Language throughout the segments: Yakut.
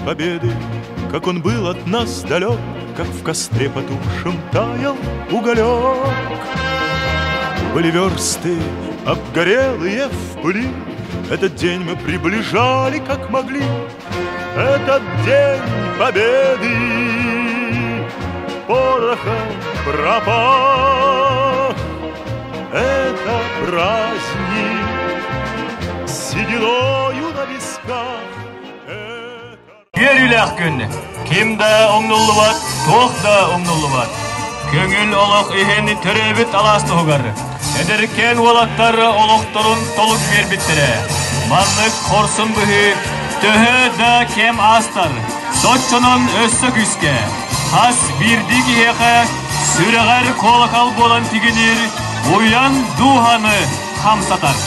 Победы, как он был от нас далек, Как в костре потухшем таял уголек. Были версты, обгорелые в пыли, Этот день мы приближали, как могли. Этот день Победы порохом пропах. Это праздник с сединою на висках. Үөрүүлээх күн. Ким да умнуллубат, туох да умнуллубат. Көҥүл олох иһин төрөөбүт алаас туһугар. Эдэркээн уолаттар олохторун толук биэрбиттэрэ. Маннык хорсун быһыы төһө да кэм аастар, соччонон өссө күүскэ. Хас биирдии киһиэхэ сүрэҕэр куолакал буолан тигинир, уйан дууһаны хамсатар.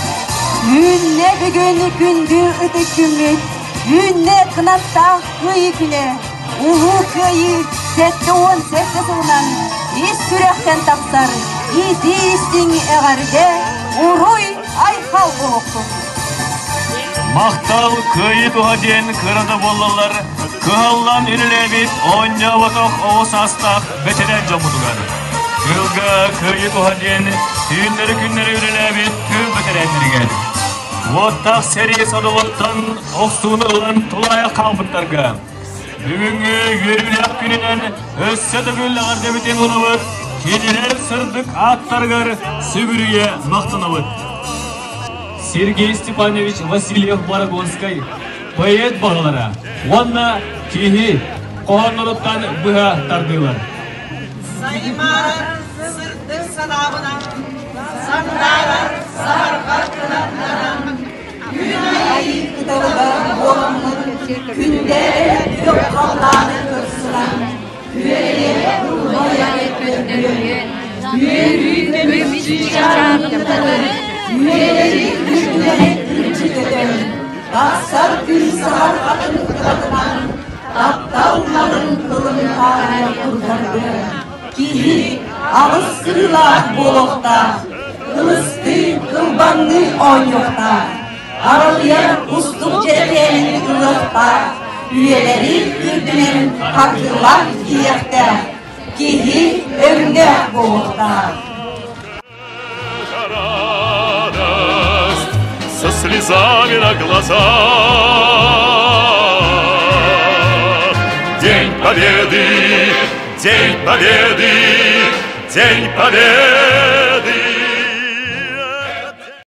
Үүннэ бүгүн күндү ытык күммүт, үүннэ кынаттаах Кыайыы күнэ, Улуу Кыайыы 77 сылынан ис сүрэхтэн тахсар иитии-истиҥ эҕэрдэ, уруй, айхал буолуохтун! Махтал Кыайыы туһа диэн кыра да буоллаллар, кыһаллан үлэлээбит оонньооботох оҕо саастаах бэтэрээн дьоммутугар. Тыылга Кыайыы туһа диэн түүннэри-күннэри үлэлээбит тыыл бэтэрээннэригэр. Уоттаах сэрии содулуттан охсууну ылан тулаайах хаалбыттарга бүгүҥҥү үөрүүлээх күнүнэн өссө төгүл эҕэрдэбитин ылабыт, кинилэр сырдык ааттарыгар сүгүрүйэ махтанабыт. Сергей Степанович Васильев-Барагонскай поэт баҕалара уонна киһи хоһоонноруттан быһа тардыылар. Саймаарар сырдык санаабынан, сандаарар саһарҕа кынаттанан, Күн айыы кыталыгар буоламмыт күндээрэ күөх халлааны кырсынан, күөрэгэй ыллайа көтөрүөн, үөрүү көмүс чыычааҕын кытары, үөрэри күннэри күрдьүтэтэн, тахсар күн саһарҕатын кытатынан, таптал нарын кылын таайа курдарга, киһи аҕыс кырыылаах буолуохтаах, ылыстыы, кылбаҥныы оонньуохтаах, аралыйар устук дьэрэкээнин ылыахтаах, үйэлэри үрдүнэн хардыылаах киириэхтээх, киһи өҥнөөх буолуохтаах. Радость со слезами на глазах. День Победы, День Победы, День Победы.